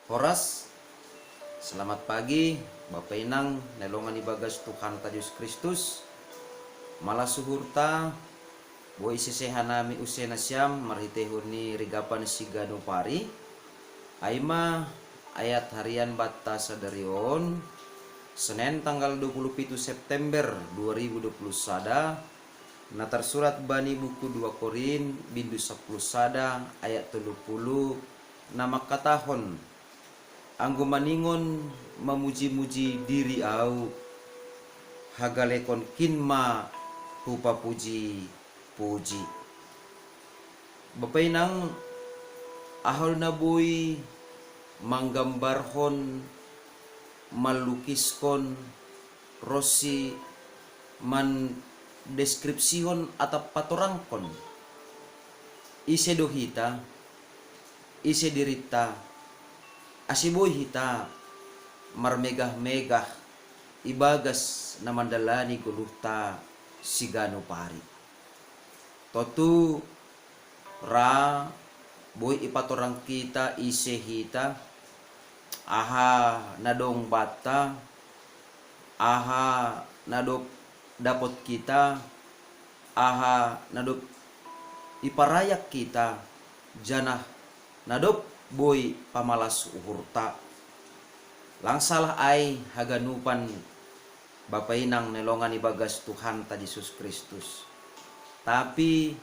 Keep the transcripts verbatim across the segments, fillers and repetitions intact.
Horas, selamat pagi, Bapa Inang, na longan ibagas Tuhanta Jesus Kristus. Malas uhurta, boi seseha nami use nasiam marhitehon ni rigapan siganup ari. Ai ma ayat harian banta sadari on, Senen tanggal dua puluh pitu September dua ribu dua puluh sada, na tarsurat bani buku dua Korin, bindu sapuluh sada, ayat tolu puluh, na mangkatahon: Anggo maningon mamuji-muji diri au, hagalekon kin ma hupapuji-puji. Bapa Inang, aha do na boi manggambarhon, manlukiskon, ronsi mandeskripsihon atap patorangkon ise do hita, ise dirinta, ase boi hita marmegah-megah ibagas na mandalani goluhta siganup ari. Tontu ra boi ipatorang hita ise hita, aha na dong banta, aha na dob dapot hita, aha na dob iparayak hita, janah na dob boi pamalas uhurta. Lang salah ai haganupan, Bapa Inang na longan ibagas Tuhanta Jesus Kristus. Tapi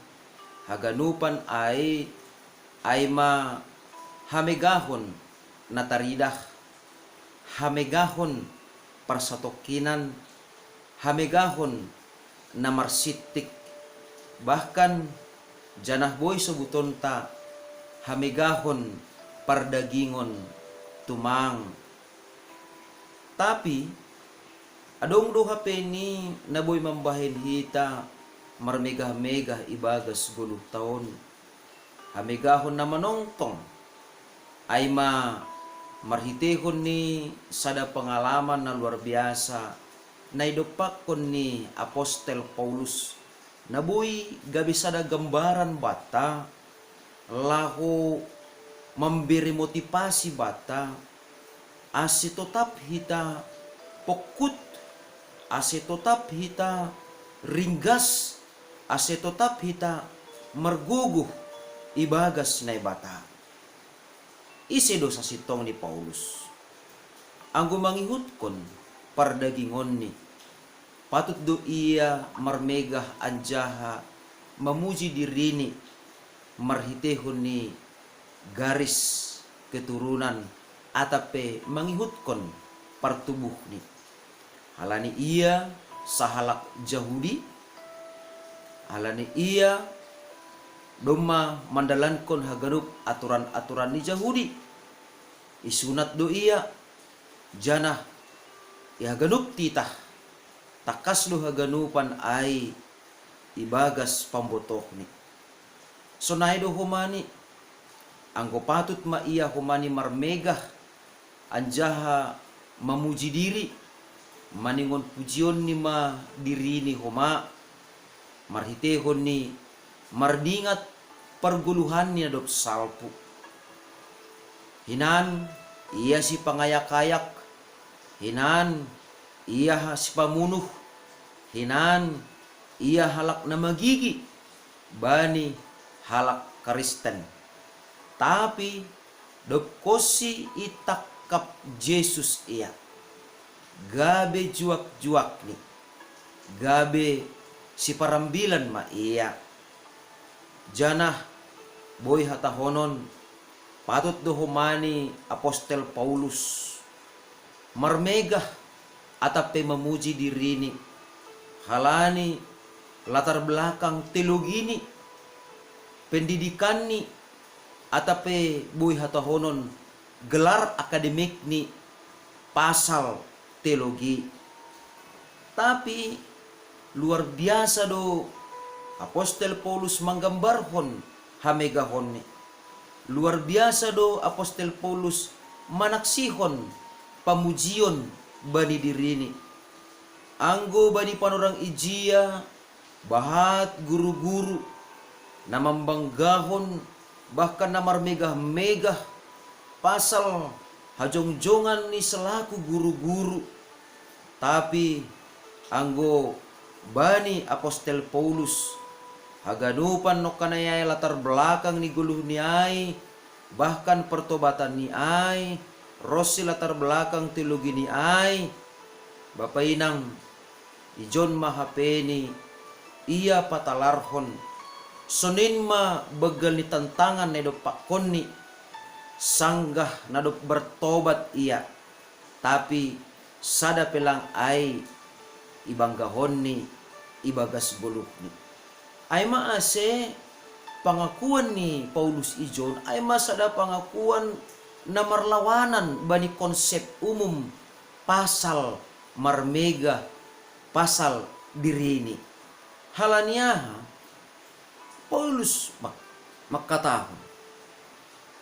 haganupan ai, ai ma hamegahon na taridah, hamegahon parsatongkinan, hamegahon na marsittik, bahkan janah boi sobutonta hamegahon pardagingon tumang. Tapi adong do hape ni na boi mambahen hita marmegah-megah ibagas goluhta on. Hamegahon na manongtong, ai ma marhitehon ni sada pangalaman na luar biasa na idompakkon ni apostel Paulus, na boi gabe sada gambaran banta, laho mambere motivasi banta, ase totap hita pongkut, ase totap hita ringgas, ase totap hita margogoh ibagas Naibata. Ise do sasintong ni Paulus? Anggo mangihutkon pardagingonni, patut do ia marmegah anjaha mamuji dirini marhitehon ni garis keturunan atap pe mangihutkon partubuhni. Halani ia sahalak Jahudi, halani ia domma mandalankon haganup aturan-aturan ni Jahudi. Isunat do ia, janah i haganup titah, tangkas do haganupan ai ibagas pambotohni. Sonai do homani, anggo patut ma ia homani marmegah anjaha mamuji diri, maningon pujionni ma dirini homa, marhitehon ni mardingat pargoluhanni na dob salpu. Hinan ia sipangayak-ayak, hinan ia sipamunuh, hinan ia halak na magigi bani halak Kristen. Tapi dob konsi itangkap Jesus ia, gabe juak-juakni, gabe siparambilan ma ia. Janah boi hatahonon, patut do homani apostel Paulus marmegah atap pe mamuji dirini, halani latar belakang teologini, pendidikanni, atap pe boi hatahonon gelar akademikni pasal teologi. Tapi luar biasa do apostel Paulus manggambarhon hamegahonni. Luar biasa do apostel Paulus manaksihon pamujion bani dirini. Anggo bani panorang ijia, bahat guru-guru na mambanggahon, bahkan na marmegah-megah pasal hajongjonganni selaku guru-guru. Tapi anggo bani Apostel Paulus, haganupan nongkanai ai latar belakang ni goluhni ai, bahkan pertobatanni ai, ronsi latar belakang teologini ai, bapa inang, ijon ma hapeni ia patalarhon. Sonin ma banggal ni tantangan na idompakkonni, sanggah na dob bertobat ia, tapi sada pe lang ai ibanggahonni ibagas goluhni. Ai ma ase pangakuan ni Paulus ijon, ai ma sada pangakuan na marlawanan bani konsep umum pasal marmega, pasal dirini. Halani aha? Paulus mak-, mangkatahon,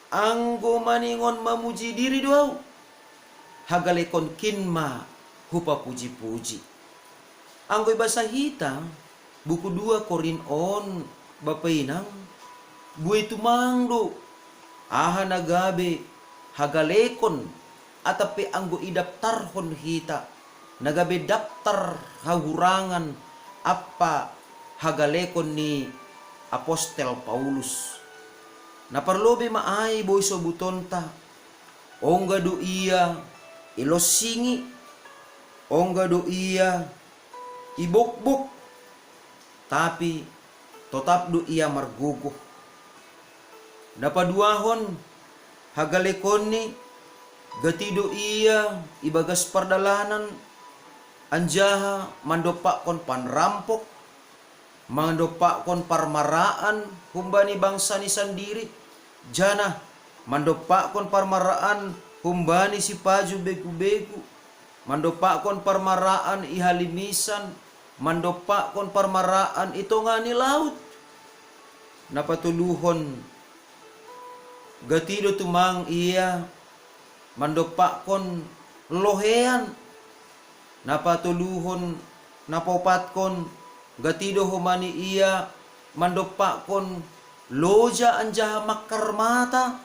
anggo maningon mamuji diri do au, hagalekonkin ma hupapuji-puji. Anggo ibasa hita, buku dua Korin on, bapa inang, buei tumang do aha na gabe hagalekon, atap pe anggo idaptarhon hita, na gabe daptar hahurangan ampa hagalekon ni Apostel Paulus. Na parlobei ma ai boi sobutonta, ongga do ia ilonsingi, ongga do ia ibokbok, tapi totap do ia margogoh. Na paduahon, hagalekonni, gati do ia ibagas pardalanan, anjaha mandompakkon panrampok, mandompakkon parmaraan humbani bangsani sandiri, janah mandompakkon parmaraan humbani sipaju begu-begu, mandompakkon parmaraan i halimisan, mandompakkon parmaraan i tongah ni laut. Na patoluhon, gati do tumang ia mandompakkon lohean. Na patoluhon, na paopatkon, gati do homa ni ia mandompakkon loja anjaha mangkarmata,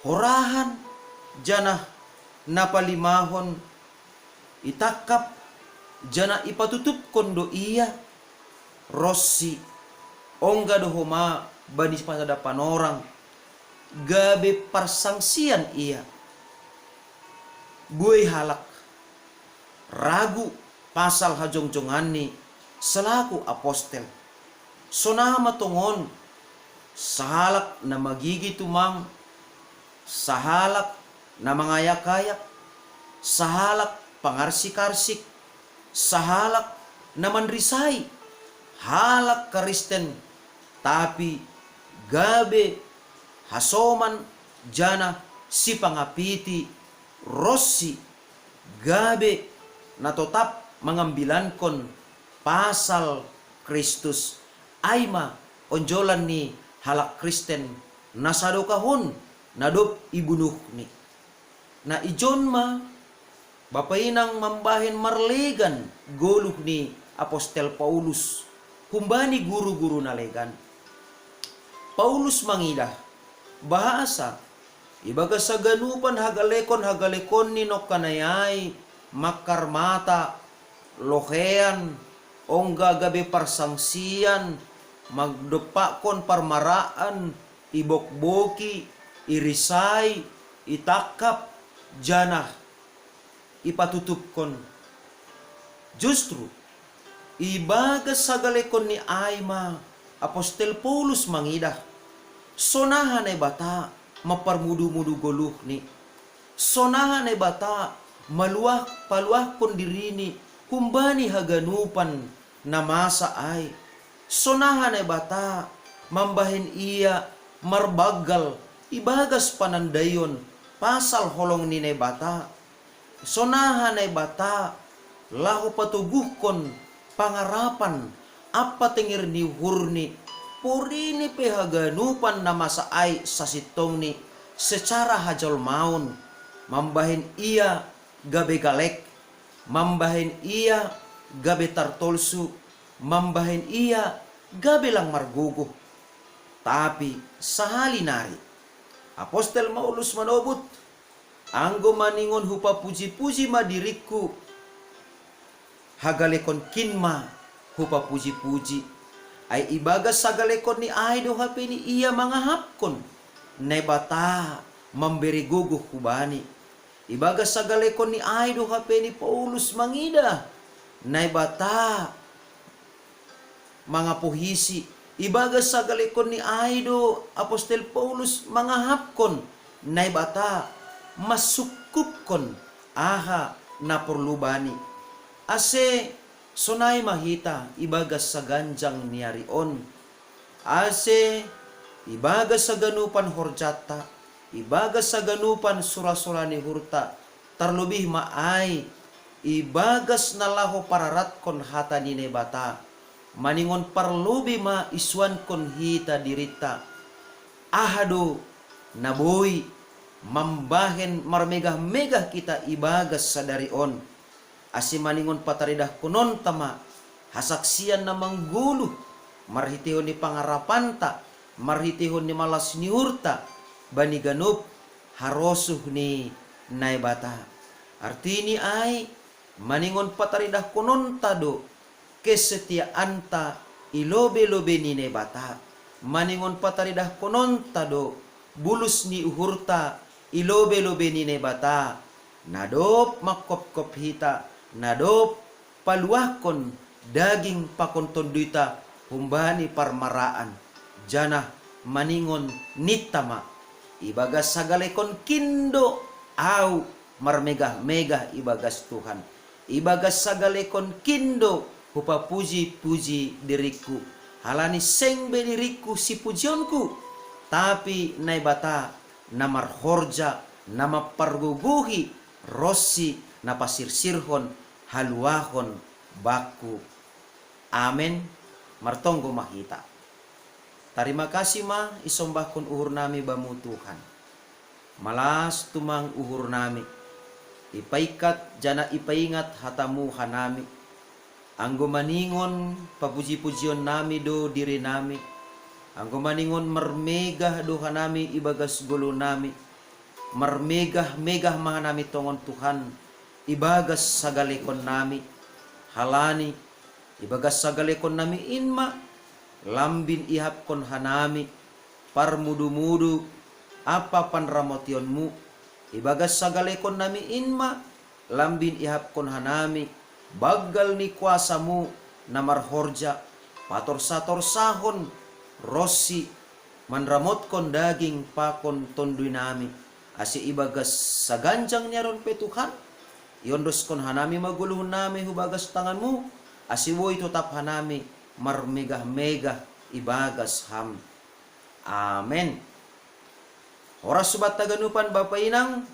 horahan, janah na palimahon, itangkap, janah ipatutupkon do ia, ronsi, ongga do homa bani pasada panorang, gabe parsangsian ia. Buei halak ragu pasal hajongjonganni selaku apostel. Sonaha ma tongon, sahalak na magigi tumang, sahalak na mangayak-ayak, sahalak pangarsik-arsik, sahalak na manrisai, halak Kristen, tapi gabe hasoman janah sipangapiti, ronsi gabe na totap mangambilankon pasal Kristus, ai ma onjolan ni halak Kristen na sadokah on na dob ibunuhni. Na ijon ma, bapa inang, mambahen marlegan goluh ni apostel Paulus humbani guru-guru na legan. Paulus mangidah, bahasa ibagas haganupan hagalekon-hagalekonni nongkanai ai, mangkarmata, lohean, ongga gabe parsangsian, mandompakkon parmaraan, ibokboki, irisai, itangkap, janah ipatutupkon. Justru ibagas hagalekonni ai ma apostel Paulus mangidah, sonaha Naibata mamparmudu-mudu goluhni, sonaha Naibata maluah-, paluahkon dirini humbani haganupan na masa ai, sonaha Naibata mambahen ia marbanggal ibagas panandaion pasal holong ni Naibata, sonaha Naibata laho patoguhkon pangarapan ampa tenger ni uhurni, porini pe haganupan na masa ai sasintongni secara hajolmaon, mambahen ia gabe galek, mambahen ia gabe tartolsu, mambahen ia gabe lang margogoh. Tapi sahali nari, apostel Paulus manobut, Anggo maningon hupapuji-puji ma diringku, hagalekon kin ma hupapuji-puji. Ai ibagas hagalekon ni ai do hape ni ia mangahapkon, Naibata mambere gogoh hubani. Ibagas hagalekon ni ai do hape ni Paulus mangida, Naibata mangapohisi. Ibagas hagalekon ni ai do apostel Paulus mangahapkon, Naibata masukupkon aha na porlu bani. Ase sonai ma hita ibagas haganjang ni ari on. Ase ibagas haganupan horjanta, ibagas haganupan sura-sura ni uhurta, tarlobih ma ai ibagas na laho pararatkon hata ni Naibata, maningon parlobei ma isuankon hita dirinta. Aha do na boi mambahen marmegah-megah hita ibagas sadari on, ase maningon pataridahkononta ma hasaksian na manggoluh, marhiteihon ni pangarapanta, marhiteihon ni malas ni uhurta, bani ganup harosuh ni Naibata. Artini ai, maningon pataridahkononta do kesetiaanta i lobei-lobei ni Naibata, maningon pataridahkononta do bulus ni uhurta i lobei-lobei ni Naibata, na dob mangkopkop hita, na dob paluahkon daging pakon tonduyta humbani parmaraan, janah maningon ninta ma, ibagas hagalekon kin do ahu marmegah-megah ibagas Tuhan. Ibagas hagalekon kin do hupapuji-puji diringku, halani seng be diringku sipujionku, tapi Naibata na marhorja, na mampargogohi ronsi na pasirsirhon haluahon bakku. Amen. Martonggo ma hita. Tarima kasih ma isombahkon uhurnami Bamu Tuhan. Malas tumang uhurnami. Ipaingkat janah ipaingat hataMu hanami. Anggo maningon papuji-pujionnami do dirinami, anggo maningon marmegah do hanami ibagas ngolunami, marmegah-megah ma hanami tongon Tuhan ibagas hagalekonnami, halani ibagas hagalekonnami in ma lambin ihapkon hanami parmudu-mudu ampa panramotionMu, ibagas hagalekonnami in ma lambin ihapkon hanami banggal ni kuasaMu na marhorja, patorsa-torsahon ronsi manramotkon daging pakon tonduyNami, ase ibagas haganjang ni ari on pe Tuhan, iondoskon hanami ma ngolunami hu bagas tanganMu, ase boi totap hanami marmegah-megah ibagas Ham. Amen. Horas hubanta haganupan bapa inang,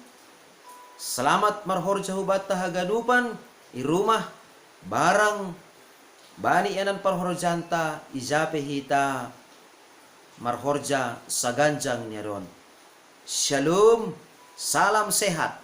selamat marhorja hubanta haganupan, i rumah, barang, bani ianan parhorjanta, ija pe hita marhorja haganjang ni ari on. Shalom, salam sehat.